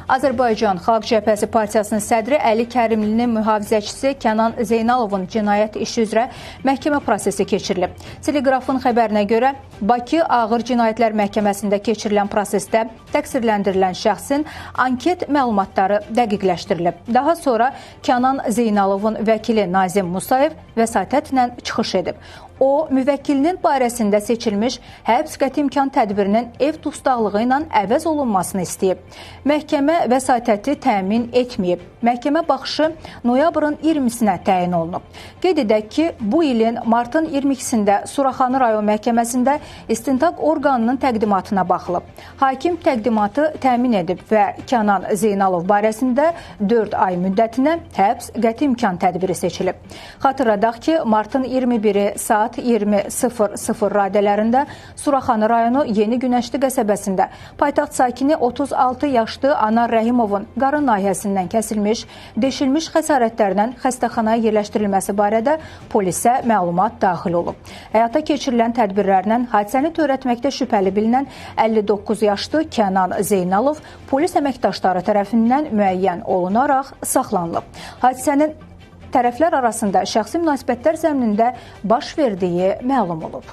Azərbaycan Xalq Cəbhəsi Partiyasının sədri Əli Kərimlinin mühafizəçisi Kənan Zeynalovun cinayət işi üzrə məhkəmə prosesi keçirilib. Teleqrafın xəbərinə görə, Bakı Ağır Cinayətlər Məhkəməsində keçirilən prosesdə təqsirləndirilən şəxsin anket məlumatları dəqiqləşdirilib. Daha sonra Kənan Zeynalovun vəkili Nazim Musayev vəsatətlə çıxış edib. O, müvəkkilinin barəsində seçilmiş həbs qəti imkan tədbirinin ev dustaqlığı ilə əvəz olunmasını istəyib. Məhkəmə vəsatəti təmin etməyib. Məhkəmə baxışı noyabrın 20-sinə təyin olunub. Qeyd edək ki, bu ilin martın 22-sində Suraxanı rayon məhkəməsində istintaq orqanının təqdimatına baxılıb. Hakim təqdimatı təmin edib və Kənan Zeynalov barəsində 4 ay müddətinə həbs qəti imkan tədbiri seçilib. Xatırladaq ki, martın 21-i saat 20:00 radələrində Suraxanı rayonu Yeni Günəşli qəsəbəsində paytaxt sakini 36 yaşlı Anar Rəhimovun qarın nahiyəsindən kəsilmiş, deşilmiş xəsarətlərlə xəstəxanaya yerləşdirilməsi barədə polisə məlumat daxil olub. Həyata keçirilən tədbirlərlə hadisəni törətməkdə şübhəli bilinən 59 yaşlı Kənan Zeynalov polis əməkdaşları tərəfindən müəyyən olunaraq saxlanılıb. Hadisənin tərəflər arasında şəxsi münasibətlər zəminində baş verdiyi məlum olub.